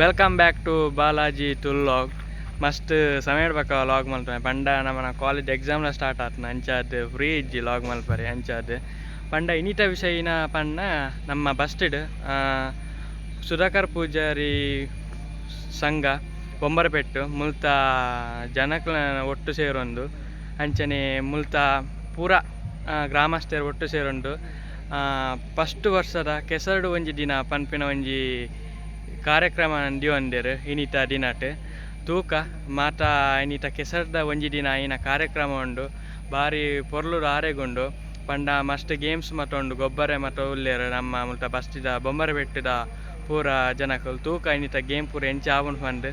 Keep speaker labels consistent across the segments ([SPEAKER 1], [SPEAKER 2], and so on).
[SPEAKER 1] Welcome back to Balaji Tulu vlog. ಮಸ್ತ್ ಸಮಯ ಬಕ ವ್ಲಾಗ್ ಮಲ್ಪೆ ಪಂಡ ನಮ್ಮನ ಕಾಲೇಜ್ ಎಕ್ಸಾಮ್ಲ ಸ್ಟಾರ್ಟ್ ಆತ್ನ, ಅಂಚಾದ್ ಫ್ರೀ ಇಜ್ಜಿ ವ್ಲಾಗ್ ಮಲ್ಪರೆ. ಅಂಚಾದ್ ಪಂಡ ಇನಿತ ವಿಷಯನ ಪಂಡ ನಮ್ಮ ಬಸ್ಟೆಡ್ ಸುಧಾಕರ್ ಪೂಜಾರಿ ಸಂಘ ಬೊಂಬರಪೆಟ್ಟು ಮುಲ್ತ ಜನಕ್ಲೆನ ಒಟ್ಟು ಸೇರೊಂದು, ಅಂಚನೆ ಮುಲ್ತ ಪೂರ ಗ್ರಾಮಸ್ಥರು ಒಟ್ಟು ಸೇರೊಂದು ಫಸ್ಟ್ ವರ್ಷದ ಕೆಸರ್ಡು ಒಂಜಿ ದಿನ ಪನ್ಪಿನ ಒಂಜಿ ಕಾರ್ಯಕ್ರಮ ದೀವೊಂದೆರ್. ಇನಿತ ದಿನಟ್ ತೂಕ ಮಾತ ಇನಿತ ಕೆಸರ್ದ ಒಂಜಿ ದಿನ ಆಯಿನ ಕಾರ್ಯಕ್ರಮ ಉಂಡು. ಬಾರಿ ಪೊರ್ಲುಡು ಆರೆಗುಂಡು. ಪಂಡ ಮಸ್ತ್ ಗೇಮ್ಸ್ ಮಾತ ಉಂಡು, ಗೊಬ್ಬರೆ ಮಾತ ಉಲ್ಲೆರ್. ನಮ್ಮ ಮುಲ್ತ ಬಸ್ತಿದ ಬೊಂಬರಪೆಟ್ಟುದ ಪೂರ ಜನಕುಲು ತೂಕ ಇನಿತ ಗೇಮ್ ಪೂರ ಎಂಚ ಆಪುಂಡು ಪಂದ್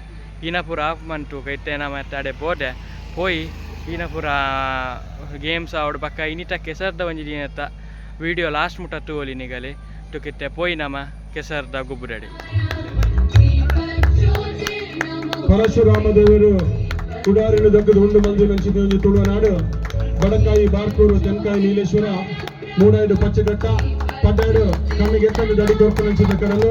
[SPEAKER 1] ಇನ ಪೂರ ಆಫ್ ಮನ್ ತೂಕ. ಇತ್ತೆ ನಮ ಅಡೆ ಪೋದೆ ಪೋಯಿ ಇನ ಪೂರ ಗೇಮ್ಸ್ ಆವಡ್ ಬೊಕ್ಕ ಇನಿತ ಕೆಸರ್ದ ಒಂಜಿ ದಿನತ ವಿಡಿಯೋ ಲಾಸ್ಟ್ ಮುಟ್ಟ ತೂವೊಲಿ ನಿಗಲೆ. ತುಕಿತ್ತೆ ಪೋಯಿ ನಮ ಕೆಸರ್ದ ಗೊಬ್ಬುದಡೆ.
[SPEAKER 2] ಪರಶುರಾಮ ದೇವರು ಕುಡಾರಿನ ದಕ್ಕದ ಉಂಡು ಮಂದಿ ನಂಚಿದ ಒಂಜಿ ತುಳುವನಾಡು. ಬಡಕಾಯಿ ಬಾರ್ಕೂರು, ತೆನ್ಕಾಯಿ ನೀಲೇಶ್ವರ, ಮೂಡಾಯ್ಡು ಪಚ್ಚಘಟ್ಟ, ಪಡ್ಡಾಯ್ಡು ಕಣ್ಣಿಗೆ ಎತ್ತಂದು ದಡಿ ಕೊರ್ಪು ನಂಚಿದ ಕಡಲು,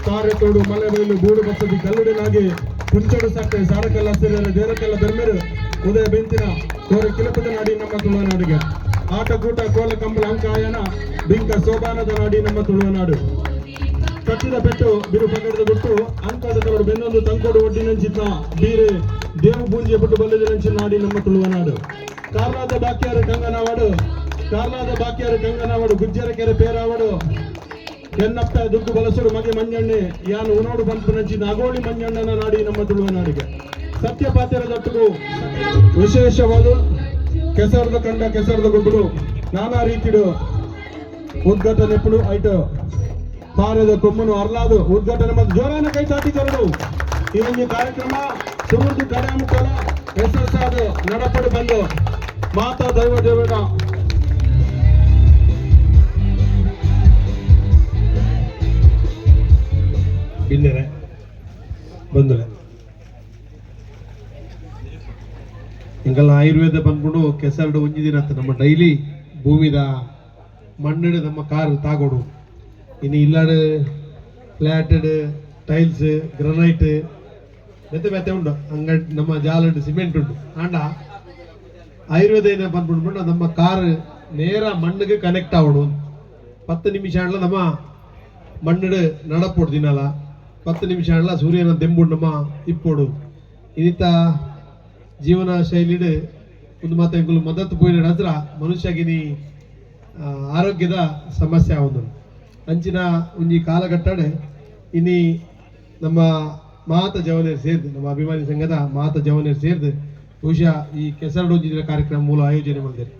[SPEAKER 2] ತಾರೆತೋಡು, ಮಲೆಬೈಲು, ಬೂಡು ಬಸದಿ, ಕಲ್ಲುಡಿನಾಗಿ, ಪುಂಚಡು ಸಟ್ಟೆ, ಸಾರಕಲ್ಲ ಸಿರರೆ, ದೇರಕಲ್ಲ ಬೆರ್ಮೆರು ಉದಯ ಬೆಂತಿನ ಕೋರೆ ಕಿಲಪದ ನಾಡಿ ನಮ್ಮ ತುಳುವನಾಡಿಗೆ. ಆಟಕೂಟ ಕೋಲ ಕಂಬಳ ಅಂಕಾಯನ ಬಿಂಕ ಸೋಬಾನದ ನಾಡಿ ನಮ್ಮ ತುಳುವನಾಡು. ಕಟ್ಟಿದ ಪೆಟ್ಟು ಬಿರು ಪಗಡದ ಗುಟ್ಟು ಅಂಕದ ತವರು ಬೆನ್ನೊಂದು ತಂಕೋಡು ಒಡ್ಡಿನಂಚಿನ ಬೀರೆ ದೇವು ಪೂಂಜೆ ಪುಟ್ಟು ಬಲ್ಲದಿನಂಚಿನ ನಾಡಿ ನಮ್ಮ ತುಳುವನಾಡು. ಕಾರ್ಲಾದ ಬಾಕಿಯಾರ ಕಂಗನವಾಡು, ಕಾರ್ಲಾದ ಬಾಕಿಯಾರ ಕಂಗನವಾಡು, ಗುಜ್ಜರ ಕೆರೆ ಪೇರಾವಡು, ಎನ್ನಪ್ಪ ದುಡ್ಡು ಬಲಸರು ಮಗೆ ಮಂಜಣ್ಣೆ ಯಾನು ಉನೋಡು ಬಂಪುನಂಚಿನ ಅಗೋಳಿ ಮಂಜಣ್ಣನ ನಾಡಿ ನಮ್ಮ ತುಳುವನಾಡಿಗೆ. ಸತ್ಯ ಪಾತ್ರದ ವಿಶೇಷವಾದ ಕೆಸರದ ಕಂಡ ಕೆಸರದ ಗೊಬ್ಬರು ನಾನಾ ರೀತಿಡು ಉದ್ಘಾಟನೆ ಎಪ್ಪುಡು. ಐಟ್ ತಾರೆದ ಕೊಮ್ಮನು ಅರ್ಲಾದು ಉದ್ಘಾಟನೆ ಮತ್ತು ಜೋರಾನ ಕೈ ತಾಟಿ ಕೊರಡು. ಈ ಒಂದು ಕಾರ್ಯಕ್ರಮ ಸುರುದು ಕಡೆ ಮುಖಲ ಯಶಸ್ಸಾದ ನಡಪಡು ಬಂದು ಮಾತಾ ದೈವ ದೇವನ
[SPEAKER 3] ಬಿನ್ನೆರೆ ಬಂದುಲೆ, ಎಂಕಲ್ನ ಆಯುರ್ವೇದ ಬಂದ್ಬಿಡು ಕೆಸರ್ಡು ಒಂಜಿ ದಿನ ಆತು. ನಮ್ಮ ಡೈಲಿ ಭೂಮಿದ ಮಣ್ಣು ನಮ್ಮ ಕಾರ್ ತಾಗೋಡು. ಇನ್ನು ಇಲ್ಲಾಡು ಫ್ಲ್ಯಾಟೆಡ್ ಟೈಲ್ಸ್ ಗ್ರನೈಟ್ ಮೆತ್ತೆ ಮೆತ್ತೆ ಉಂಡು. ಅಂಗಡಿ ನಮ್ಮ ಜಾಲಡ್ ಸಿಮೆಂಟ್ ಉಂಡು. ಆಂಡ ಆಯುರ್ವೇದ ಏನ ಬಂದ್ಬಿಟ್ಟು ನಮ್ಮ ಕಾರ್ ನೇರ ಮಣ್ಣಿಗೆ ಕನೆಕ್ಟ್ ಆವಡು. 10 ನಿಮಿಷ ಆಂಡ್ಲ ನಮ್ಮ ಮಣ್ಣು ನಡಪೋಡು. ದಿನಲ 10 ನಿಮಿಷ ಆಂಡ್ಲ ಸೂರ್ಯನ ದೆಂಬುಡು ನಮ್ಮ ಇಪ್ಪೋಡು. ಇನ್ನಿತ ಜೀವನ ಶೈಲಿಡ್ ಒಂದು ಮಾತ ಎಂಕುಲು ಮದತ್ ಪೋಯಿನ ಹತ್ರ ಮನುಷ್ಯಗಿನಿ ಆರೋಗ್ಯದ ಸಮಸ್ಯೆ ಆವೊಂದುಂಡು. ಅಂಚಿನ ಒಂಜಿ ಕಾಲಘಟ್ಟಡ್ ಇನಿ ನಮ್ಮ ಮಾತ ಜವನೆರ್ ಸೇರ್ದು, ನಮ್ಮ ಅಭಿಮಾನಿ ಸಂಘದ ಮಾತ ಜವನೆರ್ ಸೇರ್ದು ಬಹುಶಃ ಈ ಕೆಸರಡು ಒಂಜಿ ಕಾರ್ಯಕ್ರಮ ಮೂಲ ಆಯೋಜನೆ ಮಲ್ದೆರ್.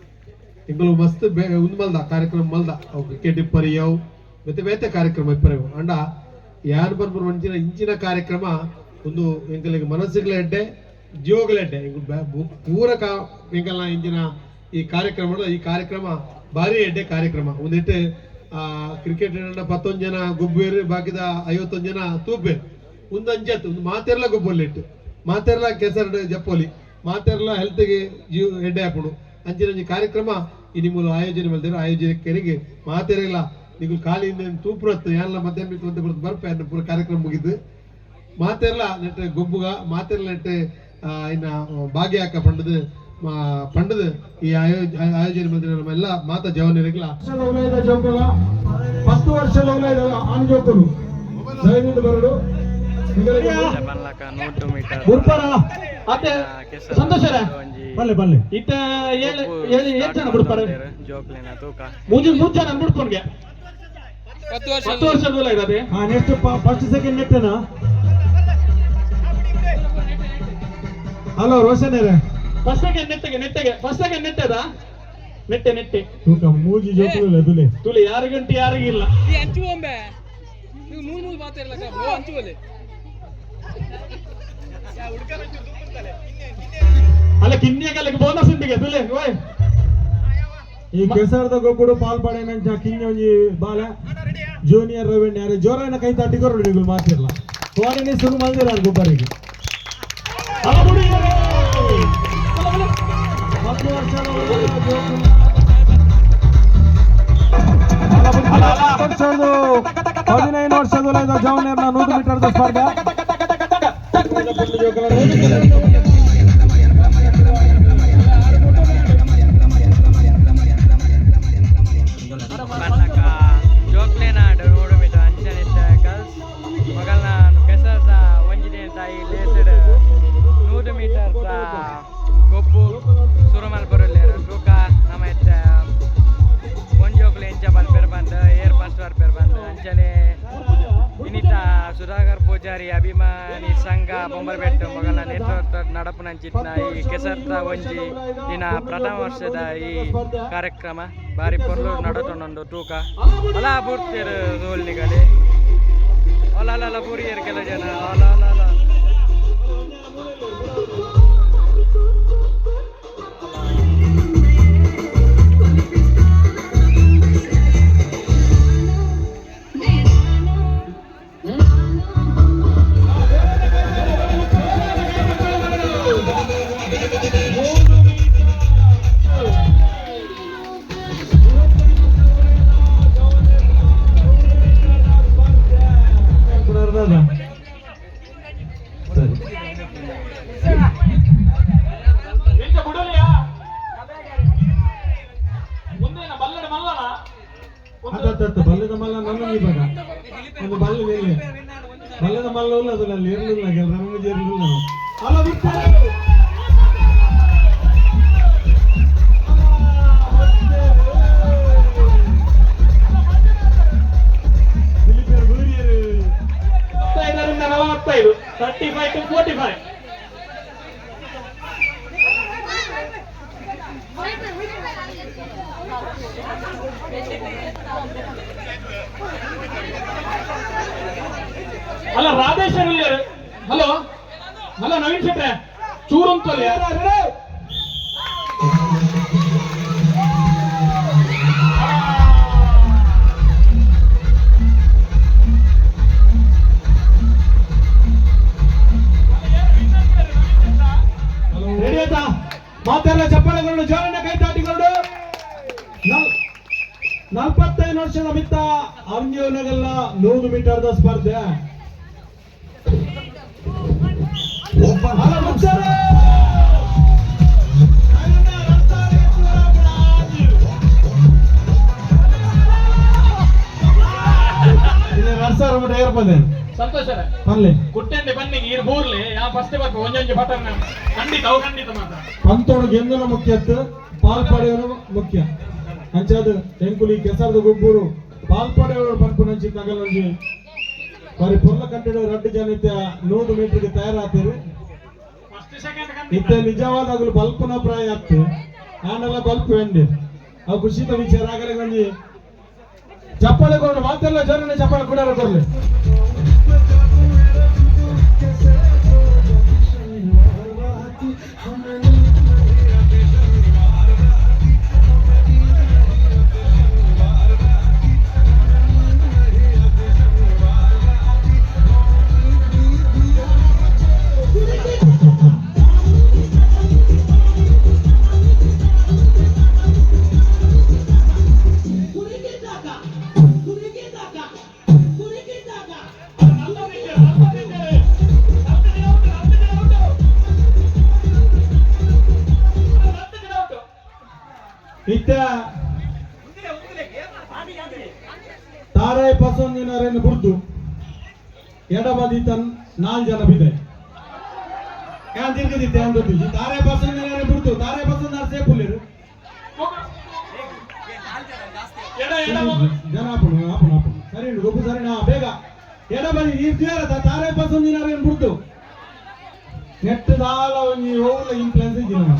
[SPEAKER 3] ಎಂಕುಲು ಮಸ್ತ್ ಉಂದು ಮಲ್ದ ಕಾರ್ಯಕ್ರಮ ಮಲ್ದ. ಅವು ಕ್ರಿಕೆಟ್ ಇಪ್ಪರಿಯವು, ಬೇತೆ ಬೇತೆ ಕಾರ್ಯಕ್ರಮ ಇಪ್ಪರಿಯವು. ಅಂಡ ಯಾನ್ ಪನ್ಪುನ ಒಂಚಿನ ಇಂಚಿನ ಕಾರ್ಯಕ್ರಮ ಒಂದು ಎಂಕಲೆಗ್ ಮನಸ್ಸುಗಳ ಎಡ್ಡೆ, ಜೀವಗಳ ಎಡ್ಡೆ. ಎಂಕುಲು ಪೂರ ಎಂಕಲ್ನ ಇಂಚಿನ ಈ ಕಾರ್ಯಕ್ರಮ, ಈ ಕಾರ್ಯಕ್ರಮ ಭಾರಿ ಎಡ್ಡೆ ಕಾರ್ಯಕ್ರಮ. ಒಂದಿಟ್ಟು ಕ್ರಿಕೆಟ್ 11 ಜನ ಗೊಬ್ಬೇರು, ಬಾಕಿದ 51 ಜನ ತೂಪೇರು. ಒಂದು ಅಂಚತ್ತು ಒಂದು ಮಾತೆರ್ಲ ಗೊಬ್ಬೊಲ್ಲಿಟ್ಟು, ಮಾತೆರ್ಲ ಕೆಸರು ಜಪ್ಪೊಲಿ, ಮಾತೆರ್ಲ ಹೆಲ್ತ್ಗೆ ಜೀವ ಎಡ್ಡೆ ಆಪುಂಡು. ಅಂಚಿನ ಒಂಜಿ ಕಾರ್ಯಕ್ರಮ ಇನಿ ಮೂಲ ಆಯೋಜನೆ ಮಲ್ದೆರ್. ಆಯೋಜಕರಿಗೆ ಮಾತೆರೆಗ್ಲ ನಿಗುಲು ಖಾಲಿ ತೂಪುರತ್ತು ಯಾನ್ಲ ಮಧ್ಯಾಹ್ನ ಒಂತೆ ಬರ್ತದೆ ಬರ್ಪೆ ಅನ್ನ ಪೂರ ಕಾರ್ಯಕ್ರಮ ಮುಗಿದು. ಮಾತೆರ್ಲ ನೆಟ್ ಗೊಬ್ಬುಗ, ಮಾತೆರ್ಲ ನೆಟ್ ಇನ್ನ ಭಾಗ್ಯ ಪಂಡದು ಪಂಡದು ಈ ಆಯೋಜನೆ ಮಲ್ದಿನ ನಮ್ಮ ಎಲ್ಲ ಮಾತ ಜವನರಿಗ್ಲ
[SPEAKER 2] ವರ್ಷದ ಉಲಯದ ಜೋಕುಲ, 10 ವರ್ಷದ ಉಲಯದ ಆಣ್ ಜೋಕುಲು ದಯವಿಟ್ಟು ಬರಡು.
[SPEAKER 1] ಪನ್ಲಕ 100 ಮೀಟರ್
[SPEAKER 4] ಬುಡ್ಪರ ಅತ್ತೆ.
[SPEAKER 1] ಕೆಸರು
[SPEAKER 4] ಸಂತೋಷರೇ?
[SPEAKER 1] ಒಂಜಿ
[SPEAKER 2] ಬಲ್ಲೆ ಬಲ್ಲೆ.
[SPEAKER 4] ಇತ್ತ ಏಳು ಏಳು ಏಳು ಜನ ಬಿಡ್ಪಾರೆ.
[SPEAKER 1] ಜೋಕ್ಲೆನ ತೂಕ.
[SPEAKER 4] ಮೂಜಿ ಮೂರು ಜನ ಬಿಡ್ಕೊಂಡ್ಗೆ 10 ವರ್ಷದ ಉಲ ಇರದೆ.
[SPEAKER 2] ಹಾ, ನೆಕ್ಸ್ಟ್ ಫಸ್ಟ್ ಸೆಕೆಂಡ್ ನೆಟ್ಟನಾ? ಹಲೋ ರೋಷನ್ ರೇ.
[SPEAKER 4] ಫಸ್ಟ್ ಸೆಕೆಂಡ್ ನೆಟ್ಟಗೆ ನೆಟ್ಟಗೆ ಫಸ್ಟ್ ಸೆಕೆಂಡ್ ನೆಟ್ಟದ ನೆಟ್ಟೆ ನೆಟ್ಟೆ.
[SPEAKER 2] ತೂಕ ಮೂಜಿ ಜೋಕುಲು ತುಲೆ.
[SPEAKER 4] ತುಳಿ ಯಾರಿಗಂಟು ಯಾರಿಗಿಲ್ಲ.
[SPEAKER 5] ಈ ಅಂಚು ಬೊಂಬೆ ನೀವು ನೂರು ನೂರು ಮಾತಾಡಲ್ಲ ಅಂಚು ಬೊಲೆ.
[SPEAKER 4] ಅಲ್ಲ ಕಿನ್ನಿಯ ಬೋನಸ್ ಉಂಟಿಗೆ ತುಲೆ ಓಯ್.
[SPEAKER 2] ಈ ಕೆಸರದ ಗೊಬ್ಬಡು ಪಾಲ್ ಪಡೆನಂಚ ಕಿಂಜ ಒಂಜಿ ಬಾಲ ಜೂನಿಯರ್ ರವೀಣ್ ಯಾರು ಜೋರಾನ ಕೈ ತಟ್ಟಿ ಕೊರಡು. ನಿಗುಲು ಮಾತಿರ್ಲ ಕೋರನೆ ಸುರು ಮಲ್ದಿರಾರ್ ಗೊಬ್ಬರಿಗೆ.
[SPEAKER 4] ಅಲ್ಲ ಬಿಡು ಇವರು.
[SPEAKER 2] 10 ವರ್ಷದ ಒಳಗಿನ ಜೋಕುಲು. 15 ವರ್ಷದ ಜವನೇರ್ನ 100 ಮೀಟರ್ ಸ್ಪರ್ಧೆ.
[SPEAKER 1] ನಡಪುನಂಚಿತ್ತಿನ ಈ ಕೆಸರ್ದ ಒಂಜಿ ದಿನ ಪ್ರಥಮ ವರ್ಷದ ಈ ಕಾರ್ಯಕ್ರಮ ಬಾರಿ ಪೊರ್ಲು ನಡತೊಂಡು ತೂಕ ಅಲ ಬೂರ್ತಿಯರು ಸೋಲ್ನಿಗಲಿ ಅಲ ಅಲ ಅಲ ಬೂರಿಯರು ಕೆಲ ಜನ ಅಲ ಅಲ ಅಲ.
[SPEAKER 3] ಸರಿ.
[SPEAKER 4] ಎಂತ ಬುಡಲಿಯಾ ಮುಂದೇನ ಬಲ್ಲಡ ಮಲ್ಲನ.
[SPEAKER 3] ಅತ್ತ ಬಲ್ಲದ ಮಲ್ಲ ನನ್ನ ಇವಾಗ ಒಂದು ಬಲ್ಲ ಇಲ್ಲಿ ಬಲ್ಲದ ಮಲ್ಲ ಇಲ್ಲ, ಅದು ಅಲ್ಲಿ ಇರಲಿಲ್ಲ, ರಮಜಿ ಇರಲಿಲ್ಲ
[SPEAKER 2] ಅಲ್ಲ ಬಿಡ್ತಾರೆ. ದಿಲೀಪರು ಗುರಿಯರು.
[SPEAKER 4] 35ರಿಂದ 45, 35 to 45. ಅಲ್ಲ ರಾಧೇಶ್ವರ ಹಲೋ ಹಲೋ ನವೀನ್ ಶೆಟ್ರೆ ಚೂರುಂತಲ್ಲಿ.
[SPEAKER 2] ರೆಡಿ ಆಯ್ತಾ? ಮಾತೆಲ್ಲ ಚಪ್ಪಾಳೆಗಳು, ಜೋರನ್ನ ಕೈ ತಾಟಿಕೊಂಡು. 45 ವರ್ಷದ ಮಿತ್ತ ಅಂಜೋನಗಲ್ಲ 100 ಮೀಟರ್ದ ಸ್ಪರ್ಧೆ. ಅಲ್ಲ ಮುಗ್ಸಾರೆ.
[SPEAKER 3] 2000 ಮಟ್ಟ ಏರ್ಪದೆ.
[SPEAKER 4] ಸಂತೋಷ.
[SPEAKER 3] ಪನ್ಲೆ.
[SPEAKER 4] ಕುಟ್ಟೆಂದೆ ಬನ್ನಿ ಈರ್ ಬೂರ್ಲಿ ಯಾ ಫಸ್ಟ್ ಬರ್ಪ ಒಂಜೊಂಜಿ ಬಟನ್ ಖಂಡಿತ ಅವು ಖಂಡಿತ ಮಾತ್ರ.
[SPEAKER 2] ಪಂತೋಡು ಗೆಂದನ ಮುಖ್ಯತ್ತು, ಪಾಲ್ಪಡೆಯವನು ಮುಖ್ಯ. ಅಂಚಾದ ಎಂಕುಲಿ ಕೆಸರದ ಗೊಬ್ಬರು ಪಾಲ್ಪಡೆಯವರು ಪನ್ಪುನಂಚಿ ತಗಲಂಜಿ ಬಾರಿ ಪೊರ್ಲ ಕಂಟಿಡ ರಡ್ಡು ಜನ ಇತ್ತೆ 100 ಮೀಟರ್ಗೆ ತಯಾರಾತೇರು.
[SPEAKER 4] ಫಸ್ಟ್ ಸೆಕೆಂಡ್ ಖಂಡಿತ.
[SPEAKER 2] ಇತ್ತೆ ನಿಜವಾದ ಅಗಲು ಬಲ್ಪುನ ಪ್ರಾಯ ಆಗ್ತು ಆನೆಲ್ಲ ಬಲ್ಪ್ ವೆಂಡೆ ಅವು ಖುಷಿತ ವಿಚಾರ ಆಗಲಿ. ಒಂಜಿ ಚಪ್ಪಾಳೆ ಕೊಡು, ಮಾತೆಲ್ಲ ಜೋರನೆ ಚಪ್ಪಾಳೆ ಕೂಡ ಕೊಡ್ಲಿ. ಇತ್ತ ತಾರಾಯಿ ಪಸಂದಿನವರನ್ನು ಬುಡ್ದು ಎಡಬದಿ ತನ್ ನಾಲ್ ಜನ ಬಿದೆ ಯಾನ್ ತಿರ್ಗದಿತ್ತೆ ಅಂದದ್ದು ತಾರಾಯಿ ಪಸಂದಿನವರೇ ಬುಡ್ದು ತಾರಾಯಿ ಪಸಂದ ಸೇಪುಲ್ಲೇರು.
[SPEAKER 4] ಎಡ ಎಡ.
[SPEAKER 2] ಜನ ಆಪುಣು ಆಪುಣು ಆಪುಣು ಸರಿ ಉಂಡು ಗೊಬ್ಬು ಸರಿ ನಾ ಬೇಗ ಎಡಬದಿ ಈ ತಾರಾಯಿ ಪಸಂದಿನವರನ್ನು ಬುಡ್ದು ನೆಟ್ ದಾಲ ಒಂಜಿ ಓಲ ಇನ್ಫ್ಲುಯೆನ್ಸ್ ಇಜ್ಜಿ ನಮ್ಮ.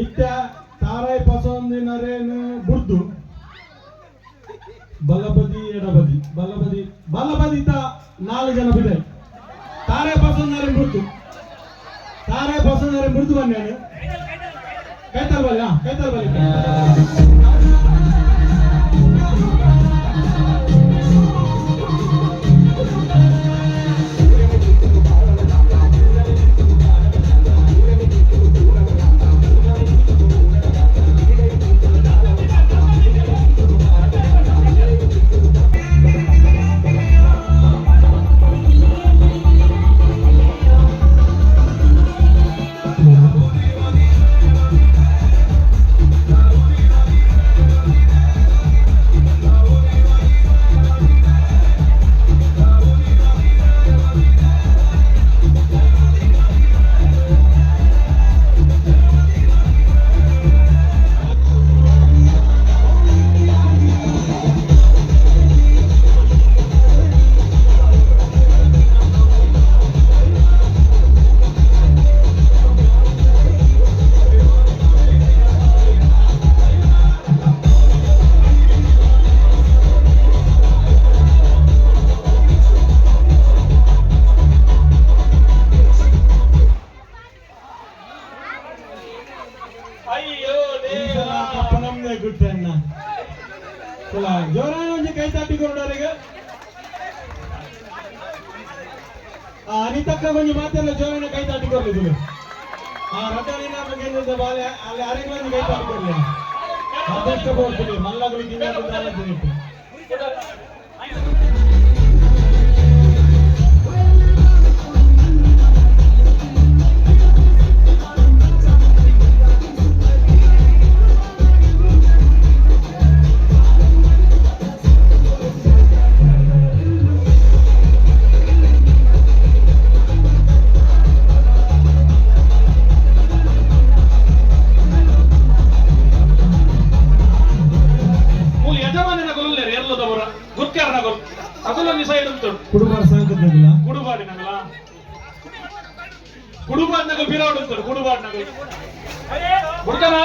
[SPEAKER 2] ಇತ್ತ ತಾರಾಯಿ ಪಸಂದಿನರೇನು ಬುರ್ದು ಬಲಬದಿ ಎಡಬದಿ ಬಲಬದಿ ಬಲಬದಿ ತ ನಾಲ್ಕು ಜನ ಬಿದೆ ತಾರೆ ಪಸಂದರೆ ಮೃತು ತಾರೆ ಪಸಂದರೆ ಮೃದು ಬನ್ನಿ ಕೈತಲ್ ಬಲ್ಲಿ ಕೈತಲ್ ಬಲ್ಲಿ.
[SPEAKER 4] ಅಯ್ಯೋ ದೇವ.
[SPEAKER 2] ನಮ್ದೇ ಗುಟ್ಟಣ್ಣ ಜೋರಾನ ಒಂಜಿ ಕೈ ತಟ್ಟಿ ಕೊರಡರಿಗೆ ಅನಿತಕ್ಕ ಒಂಜಿ ಮಾತೆಲ್ಲ ಜೋರಾನ ಕೈ ತಟ್ಟಿ ಕೊರ್ಲಿ. ಆ ರಟನಿನ ಮಗೇಂದ್ರ ಬಾಲೆ ಅಲ್ಲಿ ಅರೆಗೆ ಒಂಜಿ ಕೈ ತಟ್ಟಿ ಕೊರ್ಲಿ. ಆದಷ್ಟು ಬೋರ್ಪುಲಿ ಮಲ್ಲಗುಲಿ ಗಿಂಜ.
[SPEAKER 4] ಮೂಲು ಯಜಮಾನಿನ ಗೊಲ್ಲೇರು ಎಲ್ಲದವರ ಗುರ್ಕಾರನ ಗೊಲ್ ಅಗುಲೊಂಜಿ ಸೈಡ್ ಉಂಟು.
[SPEAKER 2] ಕುಡುಬಾರ ಸಾಂಕದಿಲ್ಲ.
[SPEAKER 4] ಕುಡುಬಾಡಿನಗಲ ಕುಡುಬಾಡಿನಗಲ್ ಬಿರಾಡ್ ಉಂಟು ಕುಡುಬಾಡಿನಗಲ್ ಗುರ್ಕನ.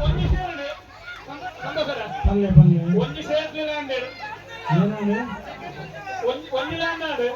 [SPEAKER 4] ಒಂಜಿ ಸೇರಡು ಸಂತೋಷರ.
[SPEAKER 2] ಪಲ್ಲೆ ಪಲ್ಲೆ.
[SPEAKER 4] ಒಂಜಿ ಸೇರ್ಲಿಲ್ಲ ಅಂದೇಳು.
[SPEAKER 2] ಏನಾಡು?
[SPEAKER 4] ಒಂಜಿ ಒಂಜಿ ಲ್ಯಾಂಡ್ ಆಡು.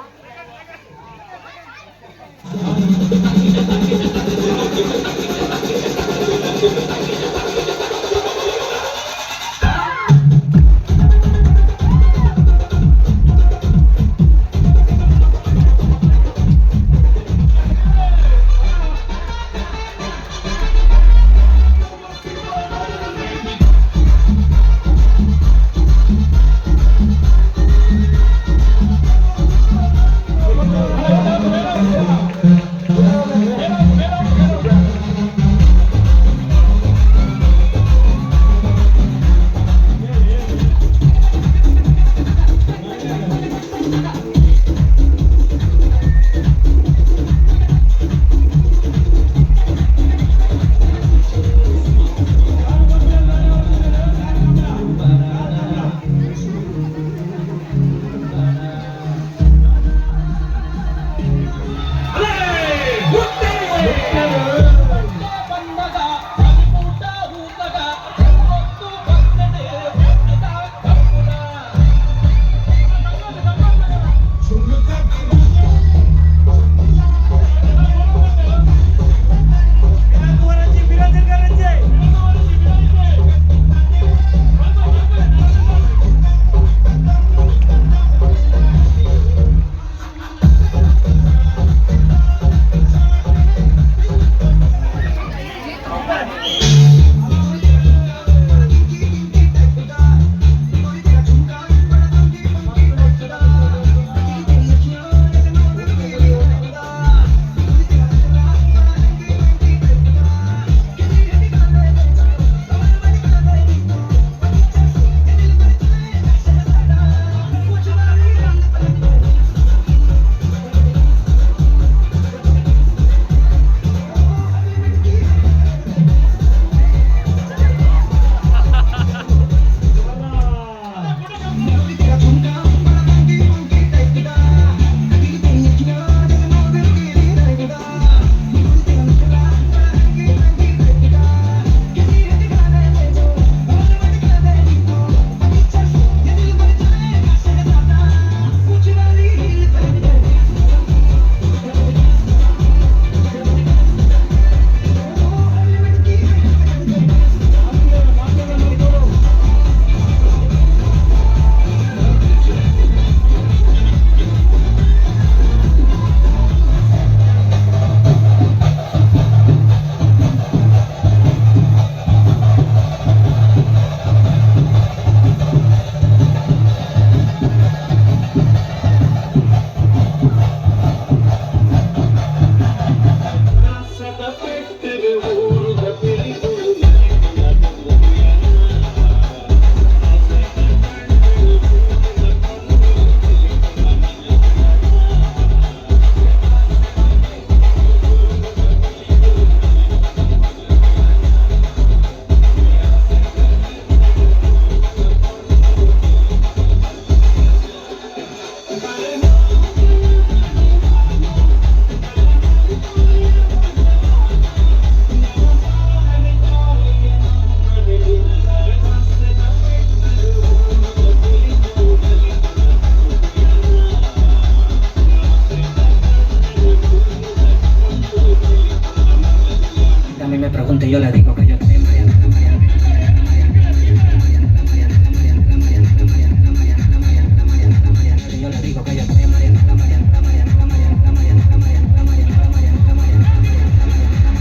[SPEAKER 6] me pregunte, yo le digo que yo estoy Mariana, Mariana, Mariana, Mariana, Mariana, yo le digo que yo estoy Mariana, Mariana, Mariana, Mariana, Mariana, Mariana, Mariana, Mariana, Mariana,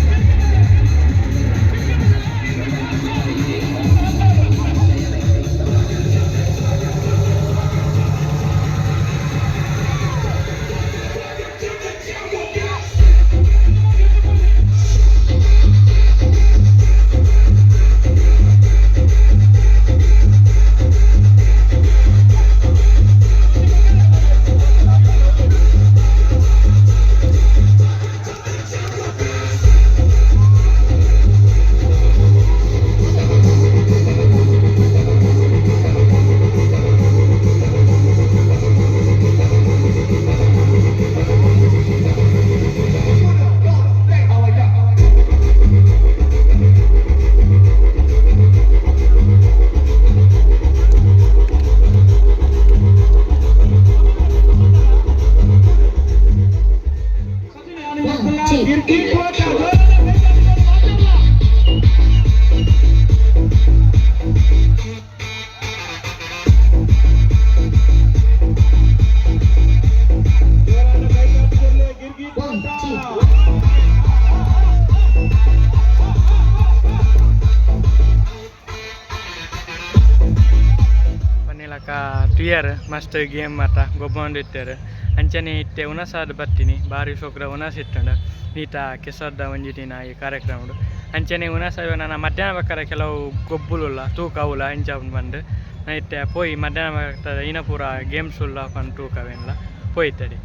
[SPEAKER 1] ಪನ್ನಿಲಕ ತುಯರ್ ಮಸ್ತ್ ಗೇಮ್ ಮಾತ ಗೊಬ್ಬೊಂದು ಇತ್ತೆರ್ ಅಂಚನೆ ಇತ್ತೆ ಉನಸಾದ್ ಬತ್ತೀನಿ ಬಾರಿ ಶೋಕ್ದ ಉನಸ್ ಇತ್ತುಂಡು ನೀತ ಕೆಸರ್ದ ಒಂಜಿ ದಿನ ಈ ಕಾರ್ಯಕ್ರಮಡು ಅಂಚನೆ ಉನಸ ನನ್ನ ಮಧ್ಯಾಹ್ನ ಬಕ್ಕರೆ ಕೆಲವು ಗೊಬ್ಬುಲುಲ್ಲ ತೂಕ ಅವುಲ ಇಂಚ ಬಂದು ನಾ ಇತ್ತೆ ಪೋಯಿ ಮಧ್ಯಾಹ್ನ ಬರ್ತದೆ ಇನ್ನ ಪೂರ ಗೇಮ್ಸ್ ಉಲ್ಲ ಪಂದ್ ತೂಕ ಅವೆನ್ಲ ಪೋಯ್ತಡಿ.